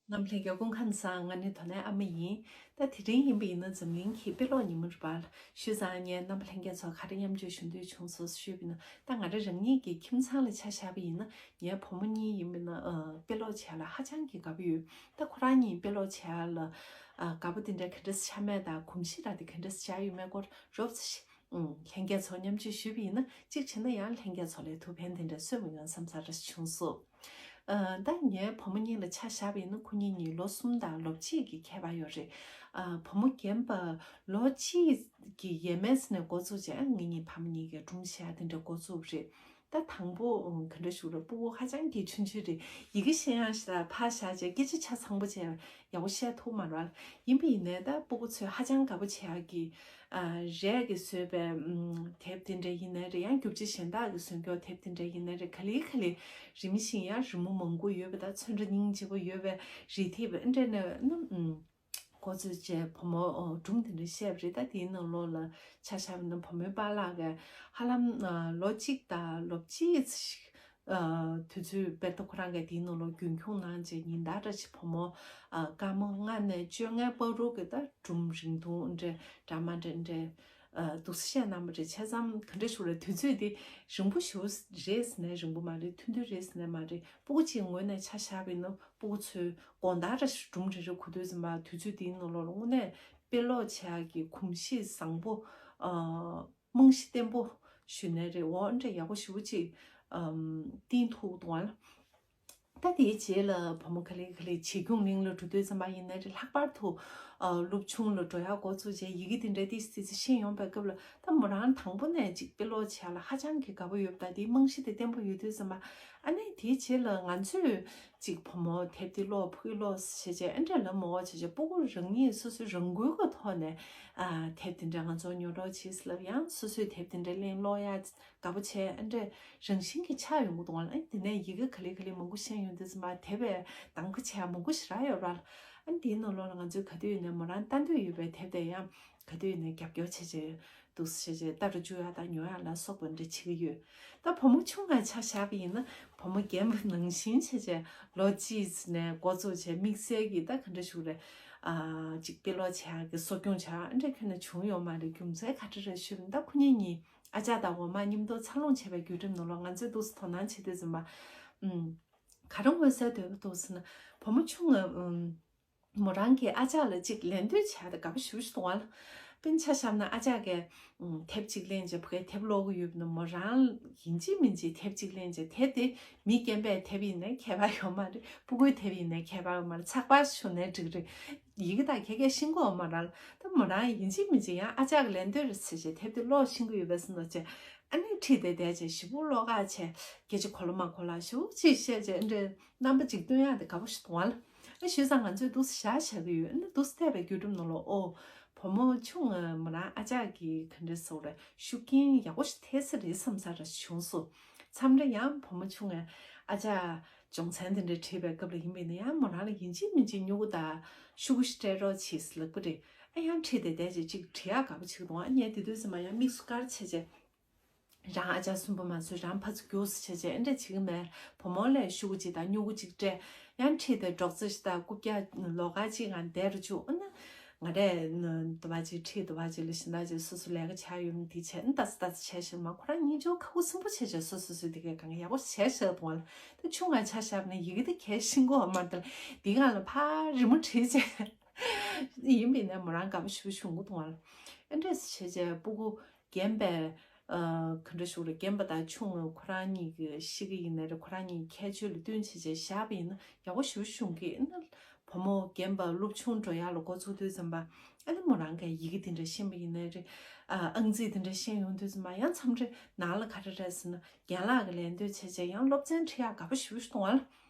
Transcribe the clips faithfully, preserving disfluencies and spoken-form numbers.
རྣམ་པ་ལྷན་རྒྱས་སྐུ་ཁམས་བཟང་། ང་ནི་དོ་ནན་ཨ་མ་ཡིན། ད་དེ་རིང་ཡིན་པ་ཡིན་ན་འཛམ་གླིང་གི་དཔེ་ཀློག་ཉིན་མོ་རེད་པ། ཞུས་ཙང་ངས་རྣམ་པ་ལྷན་རྒྱས་ཚོ་ག་རེ་མཉམ་སྤྱོད་ཞུ་འདོད་བྱུང་སོང་ཞུས་པ་ཡིན་ན། ད་ང་རང་རང་ཉིད་ཀྱི་ཁྱིམ་ཚང་ལ་ཆ་བཞག་པ་ཡིན་ན། ངའི་བུ་མོ་གཉིས་ཡིན་པ་ཡིན་ན་ཨ་དཔེ་ཀློག་བྱེད་ཡ་ལ་ཧ་ཅང་གི་དགའ་པོ་ཡོད། ད་ཁོ་རང་གཉིས་དཔེ་ཀློག་བྱེད་ཡ་ལ་ཨ་དགའ་པོ་དེ་འདྲ་ག་འདྲ་ཆགས་མེད་དང་གོམས་གཤིས་ར་དེ་ག་འདྲ་ཆགས་ཡོད་མེད་སྐོར་རོབ་ཙམ་ཞིག་ཨུམ། ལྷན་རྒྱས་ཚོ་མཉམ་སྤྱོད་ཞུས་པ་ཡིན་ན། གཅིག་བྱས་ན་ཡང་ལྷན་རྒྱས་ཚོ་ལ་ཐུགས་ཕན་དེ་འདྲ་གསོས་པ་ཡོང་བསམ་ས་རེ་བྱུང་སོང་། ཨ། ད་ངའི་བུ་མོ་གཉིས་ལ་ཆ་བཞག་པ་ཡིན་ན། ཁོ་གཉིས་གཉིས་ལོ་གསུམ་དང་ལོ་གཅིག་གི་ཁྱད་པར་ཡོད་རེད། ཨ། བུ་མོ་རྒན་པ་ལོ་གཅིག་གི་ཡས་མས་ནས་འགོ་བཙུགས་བྱས། ངེད་གཉིས་ཕ་མ་གཉིས་ཀས་སྒྲུང་བཤད་དེ་འདྲ་འགོ་བཙུགས་རེད། ད་དང་པོ་ག་འདྲ་ཞུ་ར། སྤུ་གུ་ཧ་ཅང་གི་ཆུང་ཆུང་རེད། ཡི་གེ་ཤེས་ཡག་ཞིག་ལ་ཕར་བཞག་བྱས། སྐད་ཆ་ཆ་ཚང་པོ་བྱས་ཡག་པོ་བཤད་ཐུབ་མ་རེད། ཡིན་པ་ཡིན་ནའི་ད་སྤུ་གུ་ཚོས་ཧ་ཅང་དགའ་པོ་བྱེད་ཡག་གི་ཨ། རས་ཀྱིས་བཟོས་པའི་ཨམ། དེབ་དེ་འདྲ་ཡིན་ནའི་རེད། ཡང་རྒྱུ་ཆ་གཞན་དག་གིས་བཟོས་ཀྱོག་དེབ་དེ་འདྲ་ཡིན་ནའི་རེད། ག་ལེ་ག་ལེ་རིམ་བཞིན་ཡང་རི་མོ་མང་པོ་ཡོད་པ་དང་། ཚོན་ཁྲ་སྙིང་རྗེ་པོ་ཡོད་པའི་རིགས་དེ་འདྲ་ནས་ཨམ། འགོ་བཙུགས་བྱས་བུ་མོ་ཨོ། སྒྲུང་དེ་འདྲ་བཤད་པ་རེད། ད་དེའི་ནང་ལོགས་ལ་ཆ་བཞག་པ་ན་བུ་མོའི་པཱ་ལགས་ཀྱིས་ཧ་ལམ་ཨ། ལོ་གཅིག་དང་ལོ་གཅིག་ཙམ་ཞིག་ཨ། དུས་ཚོད་དཔེར་ན་ཁོ་རང་གིས་དེའི་ནང་ལོགས་རྒྱུན་འཁྱོངས་གནང་བྱས། ཉིན་ལྟར་འདྲ་ཞིག་བུ་མོ་ཨ། སྐར་མ་ལྔ་ནས་བཅོ་ལྔའི་བར་དུ་གི་ད་སྒྲུང་རིང་ཐུང་འདྲ་ཌ་ར་མ་འདྲ་འདྲ་ཨ། འདུག་སེ་བཤད་གནང་བ་རེད། བྱས་ཙང་ག་འདྲ་ཞུ་ར། དུས་ཚོད་དེ་རིང་པོ་ཞེ་པོ་རེད་ཟེར་ནའི་རིང་པོ་མ་རེད། ཐུང་ཐུང་རེད་ཟེར་ནའི་མ་རེད། སྤུ་གུ་གཅིག་ངོས་ནས་ཆ་བཞག་པ་ཡིན་ན། སྤུ་གུ་ཚོའི་དགོང་དག་འདྲ་ཞིག་སྒྲུང་རེ་རེ་གོ་དུས་ཙམ་པ། དུས་ཚོད་དེའི་ནང་ལོགས་ལ་དངོས་གནས་དཔེ་ཀློག་བྱེད་ཡག་གི་གོམས་གཤིས་བཟང་པོ་ཨ། རྨང་གཞི་བརྟན་པོ་ཞུས་ནའི་རེད། འོ་འདྲ་ཡག་པོ་ཞེ་པོ་ཅིག་ཨམ། བརྟན་ཐུབ་འདུག་ཨ། ད་དེའི་རྗེས་ལ་བུ་མོ་ག་ལེ་ག་ལེ་བྱིས་སྐྱོང་གླིང་ལ་འགྲོ་དུས་ཙམ་པ་ཡིན་ནའི་རེད། ལྷག་པར་དུ་ཨ། སློབ་ཆུང་ལ་འགྲོ་ཡག་འགོ་བཙུགས་བྱས། ཡི་གེ་དེ་འདྲ་ཏིག་ཙི་ཤེས་ཡོང་པའི་སྐབས་ལ། ད་མོ་རང་དང་པོ་ནས་ཅིག་དཔེ་ཀློག་བྱེད་ཡག་ལ་ཧ་ཅང་གི་དགའ་པོ་ཡོད་པ་དང་། དེའི་རྨང་གཞི་དེ་བརྟན་པོ་ཡོད་དུས་ཙམ་པ། ཨ་ནི་དེའི་རྗེས་ལ་ང་ཚོས་ཅིག་བུ་མོ་དེབ་དེ་ཀློག་ཕ་གི་ཀློག་ཟེར་བྱས་ཨ་འདྲ་ལབ་མོ་བྱས་བྱས། སྤུ་གུ་རང་ཉིད་སོ་སོའི་རང་འགུལ་གྱི་ཐོག་ནས་ཨ། དེབ་དེ་འདྲ་ང་ཚོ་ཉོ་རོགས་བྱེད་ཟེར་ལབ། ཡང་སོ་སོས་དེབ་དེ་འདྲ་ལེན་ཀློག་ཡག་དགའ་པོ་བྱས། ཨ་འདྲ་རང་བཞིན་གྱིས་ཆགས་ཡོང་གི་འདུག་ཨ། ཨ་ནི་དེ་ནས་ཡི་གེ་ག་ལེ་ག་ལེ་མང་པོ་ཤེས་ཡོང་དུས་ཙམ་པ། དེབ་པའི་གདམ་ག་བྱེད་ཡག་མང་པོ་ཞེ་དྲག་ཡོད་རེད། ཨ་ནི་དེའི་ནང་ལོགས་ལ་ང་ཚོས་ག་དུས་ཡིན་ནའི་མོ་རང་ལྟ་འདོད་ཡོད་པའི་དེབ་དེ་ཡང་ག་དུས་ཡིན་ནའི་རྒྱབ་སྐྱོར་བྱས་བྱས། འདུག་སེ་བྱས་བྱས་ལྟ་རུ་འཇུག་ཡག་དང་ཉོ་ཡག་ལ་སོགས་པ་འདྲ་བྱེད་ཀྱི་ཡོད། ད་བུ་མོ་ཆུང་ང་ཆ་བཞག་པ་ཡིན་ན། བུ་མོ་རྒན་པ་ནང་བཞིན་བྱས་བྱས་ལོ་གཅིག་ནས་འགོ་བཙུགས་བྱས་དམིགས་བསལ་གྱི་ད་ག་འདྲ་ཞུ་རེད། ཨ། ཅིག་དཔེ་ཀློག་བྱེད་ཡག་གི་གསོ་སྐྱོང་བྱེད་ཡག་འདྲ་ཁྱོན་ནས་བྱུང་ཡོད་མ་རེད། རྒྱུ་མཚན་ག་འདྲ་རེད་ཞུས་པ་ཡིན་ན། ད་ཁོ་གཉིས་གཉིས་ཨ་ཅག་དང་འོག་མ་མཉམ་དུ་འཚར་ལོངས་བྱས་པའི་བརྒྱུད་རིམ་ནང་ལོགས་ང་ཚོས་འདུག་སེ་དོ་སྣང་བྱེད་དུས་ཙམ་པ། ཨུམ། ག་རེ་མངོན་གསལ་དོད་པོ་འདུག་ཟེར་ན། བུ་མོ་ཆུང་ང་ཨུམ། མོ་རང་གིས་ཨ་ཅག་ལ་ཅིག་ལད་ཟློས་བྱས་ཏེ་དགའ་པོ་ཞེ་པོ་ཞིག་འདུག་ཨ། དཔེར་ན་ཆ་བཞག་ན་ཨ་ཅག་གིས་ཨུམ། དེབ་ཅིག་ལེན་བྱས། ཕ་གིར་དེབ་ཀློག་གི་ཡོད་པ་ན། མོ་རང་ཡིན་གཅིག་མིན་གཅིག་དེབ་ཅིག་ལེན་བྱས། དེབ་དེ་མི་རྒན་པའི་དེབ་ཡིན་ནའི་ཁྱད་པར་ཡོད་མ་རེད། སྤུ་གུའི་དེབ་ཡིན་ནའི་ཁྱད་པར་ཡོད་མ་རེད། ཚགས་པར་ཞིག་བྱུང་ནའི་འགྲིག་རེད། ཡི་གེ་དག་ཁྱེད་ཀྱིས་ཤེས་ཀྱི་ཡོད་མ་རེད། ད་མོ་རང་ཡིན་གཅིག་མིན་གཅིག་ཡང་ཨ་ཅག་གིས་ལད་ཟློས་རེ་བྱས་བྱས་དེབ་དེ་ཀློག་ཤེས་ཀྱི་ཡོད་པའི་བཟོ་འདྲ་བྱས། ཨ་ནི་ཁྲིད་དེ་བསྡད་བྱས་ཞེ་པོ་ཀློག་ག་བྱས། སྐད་ཆ་གོ་ལ་མ་གོ་ལ་ཞེ་པོ་ཅིག་བཤད་བྱས། འདྲ་རྣམ་པ་ཅིག་སྟོན་ཡག་དེ་དགའ་པོ་ཞིག་འདུག་ཨ། ཨ། བྱས་ཙང་ང་ཚོས་འདུག་སེ་བཞག་བཞག་གི་ཡོད། ཨ་ནི་འདུག་སེ་བལྟས་པའི་བརྒྱུད་རིམ་ནང་ལོགས། ཨོ། བུ་མོ་ཆུང་ང་མོ་རང་ཨ་ཅག་གི་ག་འདྲ་ཟེར་དགོས་རེད། ཤུགས་རྐྱེན་ཡག་པོ་ཞིག་ཐེབས་ས་རེད་བསམ་ས་རེ་བྱུང་སོང་། མཚམས་རེ་ཡང་བུ་མོ་ཆུང་ངས་ཨ་ཅག་སྦྱོང་ཚན་དེ་འདྲ་ཁྲིད་པའི་སྐབས་ལ་ཡིན་པ་ཡིན་ན། ཡང་མོ་རང་ལ་ཡིན་གཅིག་མིན་གཅིག་སྨྱུ་གུ་དང་ཤུ་གུ་ཞིག་སྤྲད་རོགས་བྱེད་ཟེར་ལབ་ཀྱི་རེད། ཨ། ཡང་ཁྲིད་དེ་བསྡད་བྱས་ཅིག་འབྲི་ཡག་དགའ་པོ་བྱེད་ཀྱི་འདུག་ཨ། ངས་དེ་དུས་ཙམ་པ་ཡང་དམིགས་སུ་བཀར་བྱས་བྱས། རང་ཨ་ཅག་སུན་པོ་མ་བཟོས། རང་ཕར་ཚུར་རྒྱུགས་སེ་བྱས་བྱས་ཨེ་འདྲ་བྱེད་ཀྱི་མེད། བུ་མོ་ལ་ཤུ་གུ་གཅིག་དང་སྨྱུ་གུ་གཅིག་སྤྲད། ཡང་ཁྲིད་དེ་སྒྲོག་ཙེ་ཞིག་དང་རྐུབ་བཀྱག་ལོགས་ཀ་གཅིག་ངང་བསྡད་རུ་བཅུག། ཨ་ནི་ང་རས་དུ་བ་གཅིག་ཁྲིད། དུ་བ་གཅིག་ལ་གཞན་དག་ཅིག་སོ་སོ་ལས་ཀ་བྱ་ཡོད་ན་དེ་བྱས། ཨ་ནི་ལྟ་ས་ལྟ་ས་བྱས་ཤག་མ། ཁོ་རང་གཉིས་ཆུང་ཁ་ཁུ་སིམ་པོ་བྱས་བྱས་སོ་སོ་སོའི་དེ་གའི་གང་ཡག་པོ་བྱས་ཤག་འདུག་ཨ། ད་ཆུང་ང་ཆ་བཞག་ན་ཡི་གེ་དེ་གས་ཤེས་ཀྱི་ཡོད་མ་རེད། དེ་སྒང་ལ་ཕར་རི་མོ་བྲིས་བྱས། ཡིན་པ་ཡིན་ནའི་མོ་རང་དགའ་པོ་ཞེ་པོ་བྱུང་གི་འདུག་ཨ། ཨེ་འདྲ་བྱས་བྱས་སྤུ་གུ་རྒན་པའི། ཨ། ག་འདྲ་ཞུ་དགོས་རེད། རྒན་པ་དང་ཆུང་ངུ་ཁོ་རང་གཉིས་ཀྱི་གཤིས་ཀ་ཡིན་ནའི་རེད། ཁོ་རང་གཉིས་ཀྱི་ཁྱད་ཆོས་ལ་བསྟུན་བྱས་བྱས་བཞག་པ་ཡིན་ན་ཡག་པོ་ཞེ་པོ་བྱུང་གི། ཨ་ནི་བུ་མོ་རྒན་པ་སློབ་ཆུང་འགྲོ་ཡག་ལ་འགོ་ཚུགས་དུས་ཙམ་པ། ཨ་ནི་མོ་རང་གིས་ཡི་གེ་དེ་འདྲ་ཤེས་པ་ཡིན་ནའི་རེད། ཨ། ཨང་རྩིས་དེ་འདྲ་ཤེས་ཡོང་དུས་ཙམ་པ། ཡང་མཚམས་རེ་ནང་ལ་ག་རེ་རེད་ཟེར་ན། རྒན་ལགས་ཀྱིས་ལད་ཟློས་བྱས་བྱས་ཡང་སློབ་ཚན་ཁྲིད་ཡག་དགའ་པོ་ཞེ་པོ་ཞིག་འདུག་ཨ།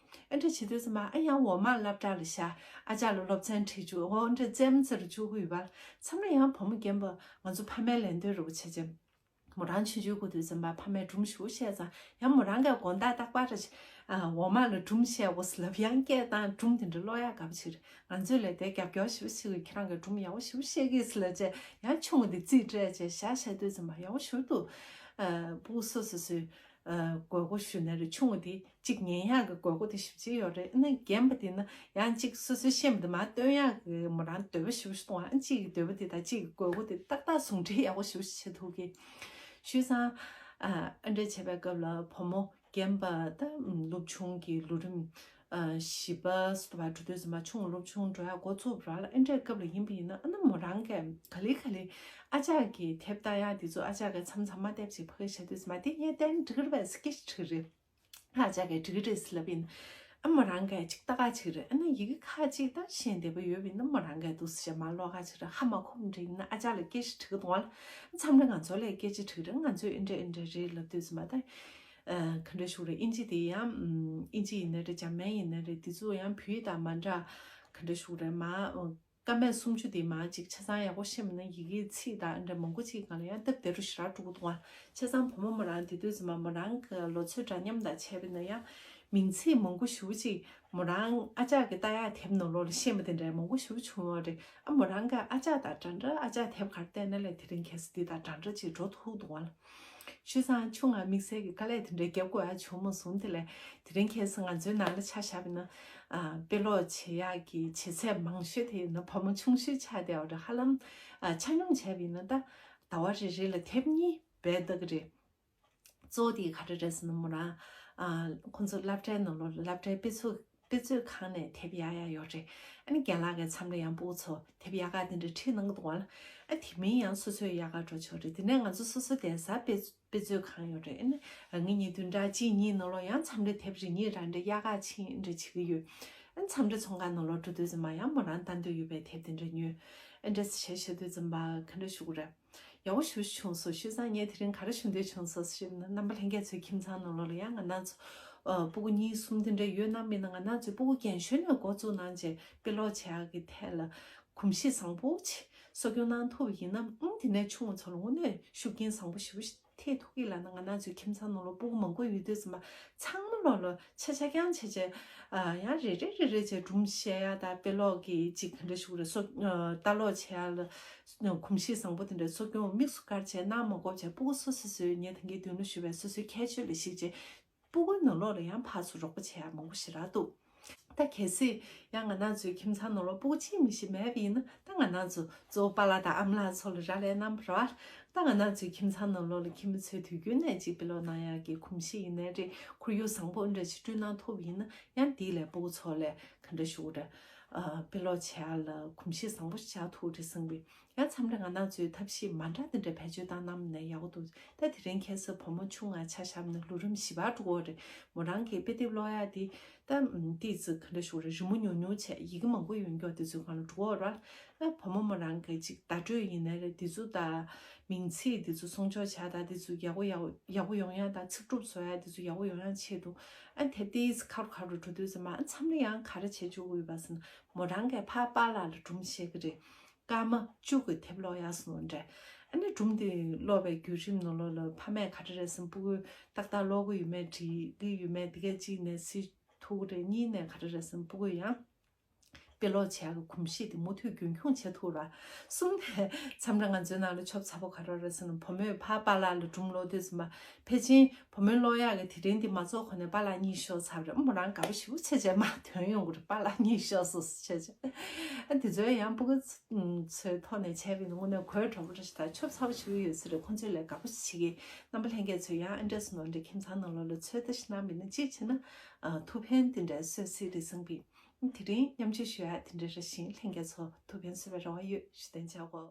ཨེ་འདྲ་བྱེད་དུས་ཙམ་པ། ཨ། ཡང་འོག་མ་སློབ་གྲྭ་ལ་བཞག། ཨ་ཅག་ལ་སློབ་ཚན་ཁྲིད་བཅུག། འོ་འདྲ་རྩེད་མོ་རྩེ་རུ་བཅུག་གི་ཡོད་པ། མཚམས་རེ་ཡང་བུ་མོ་རྒན་པ་ང་ཚོ་ཕ་མའི་ལད་ཟློས་རེད་པ་བྱས་བྱས། མོ་རང་ཆུང་ཆུང་གོ་དུས་ཙམ་པ་ཕ་མས་སྒྲུང་ཞེ་པོ་བཤད་ཙང་། ཡང་མོ་རང་གིས་དགོང་དག་རྟག་པར་རེ་བཞིན། ཨ། འོག་མ་ལ་སྒྲུང་བཤད་འོ་ཟེར་ལབ། ཡང་སྐད་བཏང་། སྒྲུང་དེ་འདྲ་ཀློག་ཡག་དགའ་པོ་ཞིག་རེད། ང་ཚོས་ལས་དེ་རྒྱབ་སྐྱོར་ཞེ་པོ་བྱེད་དགོས། ཁྱེད་རང་གིས་སྒྲུང་ཡག་པོ་ཞེ་པོ་བཤད་ཀྱི་ཟེར་ལབ་བྱས། ཡང་ཆུང་ངུ་དེ་རྩིས་སྤྲད་བྱས་བཞག་བཞག་དུས་ཙམ་པ་ཡག་པོ་ཞེ་པོ་འདུག། ཨ། སྤུ་གུ་སོ་སོ་སོའི་ དགོས་མཁོ་ཞུ་ན་རེད། ཆུང་བ་དེ་གཅིག་ཉན་ཡག་གི་དགོས་མཁོ་དེ་ཞེ་པོ་ཅིག་ཡོད་རེད། ཨ་ནི་རྒན་པ་དེ་ན་ཡང་གཅིག་སོ་སོའི་ཤེས་པ་དེ་མར་སྟོན་ཡག་གི་མོ་རང་འདོད་པ་ཞེ་པོ་ཞིག་འདུག་ཨ་གཅིག་གི་འདོད་པ་དེ་དང་གཅིག་གི་དགོས་མཁོ་དེ་ཏག་ཏག་ཟུང་འབྲེལ་ཡག་པོ་ཞེ་པོ་ཞིག་བྱེད་ཐུབ་ཀྱི། བྱས་ཙང་ཨ་འདྲ་བྱས་པའི་སྐབས་ལ་བུ་མོ་རྒན་པ་དང་སློབ་ཆུང་གི་ལོ་རིམ་བཞི་པ་སོ་བར་འགྲོ་དུས་ཙམ་པ། ཆུང་སློབ་ཆུང་འགྲོ་ཡག་འགོ་ཚུགས་པ་ར་ལ། ཨེ་འདྲའི་སྐབས་ལ་ཡིན་པ་ཡིན་ན། ཨ་ནི་མོ་རང་གིས་ག་ལེ་ག་ལེ་ཨ་ཅག་གིས་དེབ་ལྟ་ཡག་དེ་ཚོ་ཨ་ཅག་གིས་མཚམས་མཚམས་མར་དེབ་ཅིག་ཕ་གི་བྱ་དུས་ཙམ་པ། དེ་ངས་བལྟས་ན་འགྲིག་གི་རེད་པས་ཟེར་སྐད་ཆ་དྲིས་རེད། ཨ་ཅག་གིས་འགྲིག་གི་རེད་ཟེར་ལབ་ཡིན། ཨ་མོ་རང་གིས་ཅིག་ལྟ་ག་ཅིག་རེད། ཨ་ནི་ཡི་གེ་ཁ་ཅིག་ད་ཤེས་བདེ་པོ་ཡོད་པ་ཡིན་ན་མོ་རང་གིས་འདུག་སེ་བྱས་མར་ཀློག་ག་ཅིག་རེད། ཧ་མ་གོ་བ་འདྲ་ཡིན་ན་ཨ་ཅག་ལ་སྐད་ཆ་དྲི་གི་འདུག་ག་ལ། མཚམས་རེ་ང་ཚོ་ལ་སྐད་ཆ་དྲིས་རེད། ང་ཚོས་ཨེ་འདྲ་ཨེ་འདྲ་རེད་ལབ་དུས་ཙམ་པ། ད་ག་འདྲ་ཞུ་རེད། ཨིན་ཇི་དེ་ཡང་ཨིན་ཇི་ཡིན་ན་རེད། འཇར་མན་ཡིན་ན་རེད། དེ་ཚོ་ཡང་བོད་ཡིག་དང་མ་འདྲ། ག་འདྲ་ཞུ་རེད། མ་ཀ་མད་སུམ་ཅུ་དེ་མར་ཅིག་ཆ་ཚང་ཡག་པོ་ཤེས་མེད་ན་ཡི་གེའི་ཚིག་དང་འདྲ་མང་པོ་ཅིག་སྒང་ལ་ཡང་སྟབས་བདེ་རུ་ཞེ་དྲག་འགྲོ་གི་འདུག་ག། བྱས་ཙང་བུ་མོ་མོ་རང་དེ་དུས་ཙམ་པ་མོ་རང་གི་ལོ་ཚོད་འདྲ་མཉམ་དང་བྱས་པ་ཡིན་ན་ཡང་མིང་ཚིག་མང་པོ་ཞེ་པོ་ཅིག་མོ་རང་ཨ་ཅག་གི་ལྟ་ཡག་དེབ་ནང་ལོགས་ལ་ཤེས་མེད་དེ་འདྲ་མང་པོ་ཞེ་པོ་བྱུང་ཡོད་རེད། ཨ་མོ་རང་གི་ཨ་ཅག་དང་འདྲ་འདྲ། ཨ་ཅག་དེབ་ག་རེ་བལྟས་ན་ལས་དེ་རིང་ཁ་སང་དེ་དང་འདྲ་འདྲ་ཅིག་འགྲོ་ཐུབ་འདུག་ག་ལ། བྱས་ཙང་ཆུང་ང་དམིགས་བསལ་གྱི་དཀའ་ལས་དེ་འདྲའི་རྒྱབ་དགོས་ཡ་བྱུང་མ་སོང་། དེ་ལས་དེ་རིང་ཁ་སང་ང་ཚོའི་ནང་ལ་ཆ་བཞག་པ་ཡིན་ན། ཨ་དཔེ་ཀློག་བྱེད་ཡག་གི་བྱེད་ཚད་མང་ཤོས་དེ་ཡིན་ན་བུ་མོ་ཆུང་ཤོས་ཆགས་བསྡད་པ་རེད། ཧ་ལམ་ཨ་ཆ་སྙོམས་བྱས་པ་ཡིན་ན་ད་ཟླ་བ་རེ་རེ་ལ་དེབ་གཉིས་རྦད་ལྟ་གི་རེད། གཙོ་བོ་དེ་ག་རེ་རེད་ཟེར་ན་མོ་རང་ཨ་ཁོང་ཚོ་སློབ་གྲྭའི་ནང་ལོགས་ལ་སློབ་གྲྭའི་དཔེ་མཛོད་དཔེ་མཛོད་ཁང་ནས་དེབ་གཡར་ཡག་ཡོད་རེད། ཨ་ནི་རྒན་ལགས་ཀྱིས་མཚམས་རེ་ཡང་སྤུ་གུ་ཚོ་དེབ་གཡར་ག་དེ་འདྲ་ཁྲིད་གནང་གི་འདུག་ག་ལ། ཨ་དེ་མིན་ཡང་སོ་སོས་གཡར་ག་འགྲོ་ཆོག་རེད། དེ་ནས་ང་ཚོ་སོ་སོ་བསྡད་སར་དཔེ་དཔེ་མཛོད་ཁང་ཡོད་རེད། ཨ་ནི་ང་གཉིས་བདུན་ཕྲག་གཅིག་གཉིས་ནང་ལོགས་ཡང་མཚམས་རེ་དེབ་རེ་གཉིས་རེ་འདྲ་གཡར་ག་ཕྱིན་འདྲ་བྱེད་ཀྱི་ཡོད། ཨ་ནི་མཚམས་རེ་ཚོང་ཁང་ནང་ལོགས་འགྲོ་དུས་ཙམ་པ་ཡང་མོ་རང་ལྟ་འདོད་ཡོད་པའི་དེབ་དེ་འདྲ་ཉོས། ཨ་འདྲ་བྱས་བྱས་དུས་ཙམ་པ་ག་འདྲ་ཞུ་དགོས་རེད། ཡག་པོ་ཞེ་པོ་བྱུང་སོང་། བྱས་ཙང་ངས་དེ་རིང་ག་རེ་ཞུ་འདོད་བྱུང་སོང་ཞེ་ན། རྣམ་པ་ལྷན་རྒྱས་ཚོའི་ཁྱིམ་ཚང་ནང་ལོགས་ལ་ཡང་ང་རང་ཚོ་ཨ་སྤུ་གུ་གཉིས་གསུམ་དེ་འདྲ་ཡོད་ན་མེད་ན། ང་རང་ཚོའི་སྤུ་གུ་རྒན་གཞོན་ནས་འགོ་བཙུགས་གནང་བྱས་དཔེ་ཀློག་བྱེད་ཡག་གི་ཐད་ལ་གོམས་གཤིས་བཟང་པོ་ཅིག་གསོ་སྐྱོང་གནང་ཐུབ་པ་ཡིན་ན། ཨང་དེ་ནས་ཆུང་བ་ཚོ་ལ་དངོས་གནས་ཤུགས་རྐྱེན་བཟང་པོ་ཞེ་པོ་ཞིག་ཐེབས་ཐུབ་ཀྱི་ལབ་ན། ང་རང་ཚོའི་ཁྱིམ་ཚང་ནང་ལ་སྤུ་གུ་མང་པོ་ཡོད་དུས་ཙམ་པ་ཚང་མ་ལོགས་ལ་ཆ་ཆ་རྐྱང་བྱས་བྱས་ཨ་ཡང་རེ་རེ་རེ་རེ་བྱས་སྒྲུང་བཤད་ཡག་དང་དཔེ་ཀློག་གི་ཅིག་ག་འདྲ་ཞུ་དགོས་རེད། སོ་ཨ་ལྟ་ཀློག་བྱེད་ཡག་ལ་གོམས་གཤིས་བཟང་པོ་དེ་འདྲ་གསོ་སྐྱོང་དམིགས་སུ་བཀར་བྱས་གནང་མ་དགོས་བྱས། སྤུ་གུ་སོ་སོ་སོའི་ངས་ད་གིན་མདུན་ལ་ཞུས་པའི་སོ་སོའི་ཁྱད་ཆོས་ལ་གཞིགས་བྱས་སྤུ་གུའི་ནང་ལོགས་ལ་ཡང་ཕར་ཚུར་རོགས་པ་བྱེད་ཡག་མང་པོ་ཞེ་དྲག་འདུག་ད་གལ་སྲིད་ཡང་ང་རང་ཚོའི་ཁྱིམ་ཚང་ནང་ལོགས་སྤུ་གུ་གཅིག་མི་གཅིག་མེད་པ་ཡིན་ན། ད་ང་རང་ཚོ་གཙོ་བོ་པཱ་ལགས་དང་ཨ་མ་ལགས་ཚོ་ལ་རག་ལས་གནང་བ་རེད་པ། ད་ང་རང་ཚོའི་ཁྱིམ་ཚང་ནང་ལོགས་ལ་ཁྱིམ་མི་ཚོས་དུས་རྒྱུན་ནས་ཅིག་དཔེ་ཀློག་གནང་ཡག་གི་གོམས་གཤིས་ཡིན་ནའི་རེད། ཁོར་ཡུག་བཟང་པོ་འདྲ་ཞིག་བསྐྲུན་གནང་ཐུབ་པ་ཡིན་ན། ཡང་དེ་ལས་སྤུ་གུ་ཚོ་ལ་ག་འདྲ་ཞུ་དགོས་རེད། ཨ་དཔེ་ཀློག་བྱེད་ཡག་ལ་གོམས་གཤིས་བཟང་པོ་ཞིག་ཆགས་ཐུབ་རེད་བསམ་གི། ཡང་མཚམས་རེ་ང་རང་ཚོའི་ཐབས་ཤེས་མ་འདྲ་དེ་འདྲ་བེད་སྤྱོད་བཏང་གནང་ན་ཡག་པོ་འདུག་ད་དེ་རིང་ཁ་སང་བུ་མོ་ཆུང་ང་ཆ་བཞག་ན་ལོ་རིམ་བཞི་པར་འགྲོ་གི་རེད། མོ་རང་གིས་དཔེ་དེབ་ཀློག་ཡག་དེ་ད་ཏོག་ཙམ་ག་འདྲ་ཞུ་དགོས་རེད། རི་མོ་ཉུང་ཉུང་བྱས་ཡི་གེ་མང་པོ་ཡོད་མཁན་དེ་ཚོའི་སྒང་ལ་འགྲོ་གི་རེད། ཨ་བུ་མོ་མོ་རང་གིས་ཅིག་བརྡ་སྤྲོད་ཡིན་ནའི་རེད། དེ་ཚོ་དང་མིང་ཚིག་དེ་ཚོ་གསུང་ཆོས་བྱ་དང་དེ་ཚོ་ཡག་པོ་ཡག་པོ་ཡག་པོ་ཡོང་ཡག་དང་ཚིག་གྲུབ་བཟོ་ཡག་དེ་ཚོ་ཡག་པོ་ཡོང་ཡག་ཆེད་དུ། ཨ་དེབ་དེ་ཁ་རུ་ཁ་རུ་འགྲོ་དུས་ཙམ་པ་ཨ་མཚམས་རེ་ཡང་ག་རེ་བྱེད་བཅུག་གི་ཡོད་པ་ཟེར་ན། མོ་རང་གིས་ཕར་པཱ་ལགས་ལ་སྒྲུང་བཤད་ཀྱི་རེད། སྐར་མ་བཅུ་གི་དེབ་ཀློག་ཡག་སོང་འདྲ། ཨ་ནི་སྒྲུང་དེ་ཀློག་པའི་བརྒྱུད་རིམ་ནང་ལོགས་ལ་ཕ་མས་ག་རེ་རེད་ཟེར་ན། སྤུ་གུ་ཏག་ཏག་ཀློག་གི་ཡོད་མེད། འབྲི་གི་ཡོད་མེད། དེ་ག་གཅིག་ནས་གཟིགས་ཐུབ་ཀྱི་རེད། གཉིས་ནས་ག་རེ་རེད་ཟེར་ན། སྤུ་གུ་ཡང་དཔེ་ཀློག་བྱེད་ཡག་གི་གོམས་གཤིས་དེ་མུ་མཐུད་རྒྱུན་འཁྱོངས་བྱེད་ཐུབ་ར། གསུམ་ནས་མཚམས་རེ་ང་ཚོའི་ནང་ལ་ཆོབ་ཚ་པོ་ག་རེ་རེད་ཟེར་ན། བུ་མོས་ཕར་པཱ་ལགས་ལ་སྒྲུང་ཀློག་དུས་ཙམ་པ་ཕལ་ཆེར་བུ་མོའི་ཀློག་ཡག་གི་དེ་རིང་འདི་མ་རྫོགས་གོང་ནས་པཱ་ལགས་གཉིད་ཤོར་ཚར་བ་རེད། མོ་རང་དགའ་པོ་ཞེ་པོ་བྱས་བྱས་མར་ཐོན་ཡོང་གི་རེད། པཱ་ལགས་གཉིད་ཤོར་སོང་ཟེར་བྱས་བྱས། ཨ་དེ་ཚོ་ཡང་སྤུ་གུ་ཚོའི་ཐོག་ནས་བྱས་པ་ཡིན་ན་དངོས་གནས་དགོད་བྲོ་པོ་འདྲ་ཞིག་དང་ཆོབ་ཚ་པོ་ཞེ་པོ་ཡོད་ས་རེད། ཁོང་ཚོས་ལས་དགའ་པོ་ཞིག་བྱེད་ཀྱི། རྣམ་པ་ལྷན་རྒྱས་ཚོས་ཡང་ཨ་འདྲས་སུ་ནོར་འདྲ་ཁྱིམ་ཚང་ནང་ལོགས་ལ་ཚོད་ལྟ་ཞིག་གནང་བ་ཡིན་ན། གཅིག་བྱས་ན་ཨ་ཐུགས་ཕན་དེ་འདྲ་གསོས་སྲིད་རེད་བསམ་གི། དེ་རིང་མཉམ་སྤྱོད་ཞུ་ཡག་དེ་འདྲ་རེད། བཞིན་ལྷན་རྒྱས་ཚོ་ཐུགས་ཕན་གསོས་པའི་རེ་བ་ཡོད། ཞུ་དོན་བྱ་གོ།